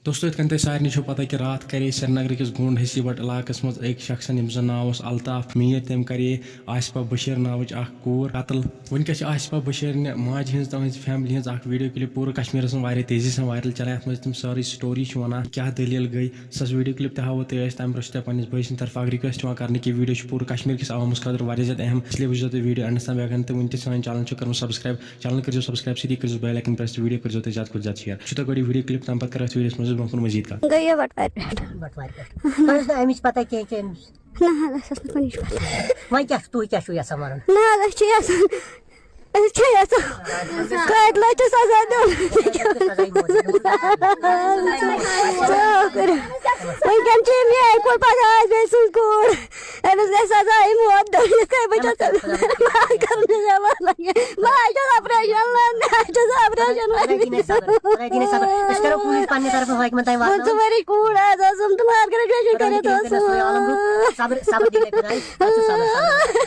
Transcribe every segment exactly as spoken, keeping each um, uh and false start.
دوستو، یِتھ کٔنۍ تۄہہِ سارنٕے چھو پتہ کہِ راتھ کرے سرینگرٕ کِس گونڈ حسیٖبٹ علاقس منٛز أکۍ شخصن، ییٚمِس زن ناو اوس الطاف میٖر، تٔمۍ کرے آصفہ بشیر ناوٕچ اکھ کوٗر قتل۔ وٕنکیٚس چھِ آصفہ بشیرنہِ ماجہِ ہٕنٛز تہٕ أہٕنٛزِ فیملی ہٕنٛز اکھ ویڈیو کلپ پوٗرٕ کشمیرس منٛز واریاہ تیزی سان وایرل چلان، یتھ منٛز تِم سٲرٕے سٹوری چھِ ونان، کیاہ دٔلیٖل گٔے۔ سۄ ویڈیو کلپ تہِ ہاوو تۄہہِ أسۍ۔ تمہِ برونٛہہ چھِ تۄہہِ پننِس بٲے سٕنٛدِ طرفہٕ اکھ ریکویسٹ یِوان کرنہٕ کہِ ویڈیو چھِ پوٗرٕ کشمیر کِس عوامس خٲطرٕ واریاہ زیادٕ اہم، اس لیے وٕچھزیو تُہۍ ویڈیو اینڈس تام۔ بیٚیہِ اگر نہٕ تُہۍ وٕنہِ تہِ سٲنۍ چینل چھِو کٔرمٕژ سبسکرایب، چینل کٔرزیو سبسکرایب، سۭتی کٔرزیو بیل آیکن پریس تہٕ ویڈیو کٔرزیو تُہۍ زیادٕ کھۄتہٕ زیادٕ شیئر۔ وٕچھِو تۄہہِ گۄڈٕ یہِ ویڈیو کلپ، تمہِ پتہٕ کرو أسۍ ویڈیوس منٛز برونٛہہ کُن مزید کتھ۔ گٔیے بٹوارِ پٮ۪ٹھ۔ بٹوارِ پٮ۪ٹھ۔ تۄہہِ ٲس نہٕ امِچ پتہ کینٛہہ کہِ أمِس۔ نہ حظ، اَسہِ اوس نہٕ کُنِچ پتہ۔ وۄنۍ کیٛاہ چھُ، تُہۍ کیٛاہ چھُو یژھان وَنُن؟ نہ حظ، أسۍ چھِ یژھان، أسۍ چھِ یژھان قٲتلَس چھِ سزا دیُن۔ وٕنکٮ۪ن چھِ یِم یِہوٚے کوٚر پَتہٕ آز بیٚیہِ سٕنٛز کوٗر۔ أمِس گژھِ سزا یہِ موت دیُن، یِتھ کٔنۍ بہٕ چھَس معاف کَرنہٕ یَوان۔ بہٕ حظ چھَس آپریشن لَگان، مےٚ حظ چھَس آپریشن خۄداے دِیِن اَسہِ صبر، خۄداے دِیِن اَسہِ صبر۔ أسۍ کَرو کوٗشِش پنٛنہِ طرفہٕ حٲکمَن تام واتناوٕنۍ۔ پٕنٛژٕہ ؤری کوٗر حظ ٲسٕم، تہٕ مگر گرٛیجویشن کٔرِتھ ٲسٕم۔ صبر، صبر دِیِن اَسہِ خۄداے۔ اَدٕ سا صبر، صبر۔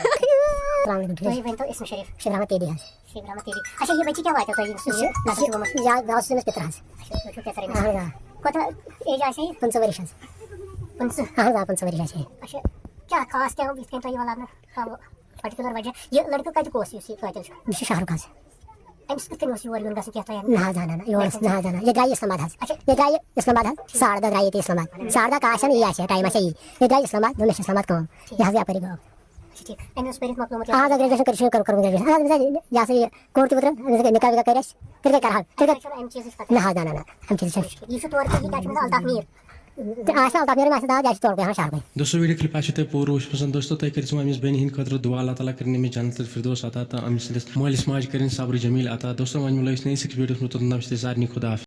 السلام علیکم، ٹھیٖک تُہۍ چھِو؟ ؤنۍ تو اسم شریف۔ شیخ رحمت تیدی حظ۔ شیخ رحمت تیدی۔ اچھا، یہِ بچہِ کیٛاہ واتیو تۄہہِ یہِ یہِ چھُ، نظر چھُ گوٚمُت؟ یا، مےٚ اوس أمِس پِتٕر حظ۔ اچھا، تُہۍ چھِو پِتٕر أمِس۔ اہن حظ، آ۔ کوٗتاہ ایج آسہِ یہِ؟ پٕنٛژٕہ ؤری چھِ حظ۔ پٕنٛژٕہ؟ اہن حظ، آ، پٕنٛژٕہ ؤری چھِ اَسہِ۔ اچھا، کیٛاہ خاص کیٛاہ یِتھ کٔنۍ تۄہہِ یہِ وَلان آو پٔٹِکیوٗلَر وجہ؟ یہِ لٔڑکہٕ کَتیُک اوس یُس یہِ قٲتِل چھُ؟ یہِ چھُ شاہ رُخ حظ۔ أمِس کِتھ کٔنۍ اوس یور یُن گژھُن کینٛہہ تۄہہِ؟ نہ حظ، نہ، نہ، نہ، یور اوس، نہ حظ، نہ، نہ۔ یہِ درٛایہِ اسلام آباد حظ۔ اچھا۔ یہِ درٛایہِ اسلام آباد حظ، ساڑٕ دَہ درٛایہِ ییٚتہِ اسلام آباد۔ ساڑٕ دَہ کَتھ آسہِ ہا نہٕ، یی آسہِ ہا، ٹایم آسہِ ہا یی۔ یہِ درٛایہِ اسلام آباد، دوٚپُن مےٚ چھُ اسلام آباد کٲم۔ یہِ حظ یہِ اَپٲری گوٚو۔ اچھا، ٹھیٖک۔ أمۍ اوس پٔرِتھ مۄکلومُت؟ اہن حظ، گرٛیجویشن کٔرِتھ چھُ، کوٚر، کوٚرمُت گرٛیجویشن۔ اہن حظ، أمِس حظ، یہِ ہسا یہِ کوٚر تہِ وُترن، أمِس گٔے نِکاح وِکاہ کَرِ اَسہِ، تیٚلہِ کَتہِ کَرٕ ہاو؟ تیٚلہِ کَتہِ؟ اَمہِ چیٖزٕچ پَتہ۔ نہ حظ، نہ، نہ، نہ، اَمہِ چیٖزٕچ چھَنہٕ۔ یہِ چھُ تورٕ کہِ یہِ کیٛاہ چھُ وَنان، الطاف میٖر؟ تہٕ آسہِ نہٕ الطاف میٖر، آسہِ نہٕ دَوا، یہِ آسہِ تورٕ گٔے ہاں شہر گٔے۔ دوستو، ویڈیو کلپ آسہِ تۄہہِ پوٗرٕ وٕچھمٕژ۔ دوستو، تُہۍ کٔرِو أمِس بیٚنہِ ہِنٛدِ خٲطرٕ دُعا، اللہ تعالیٰ کٔرِنۍ أمِس جنت الفردوس عطا تہٕ أمۍ سٕنٛدِس مٲلِس ماجہِ کٔرِنۍ صبر جمیٖل عطا۔ دوستو، وۄنۍ مِلو أسۍ نٔیِس أکِس ویڈیوَس منٛز، توٚتام چھِ تۄہہِ سارنٕے خدا حافظ۔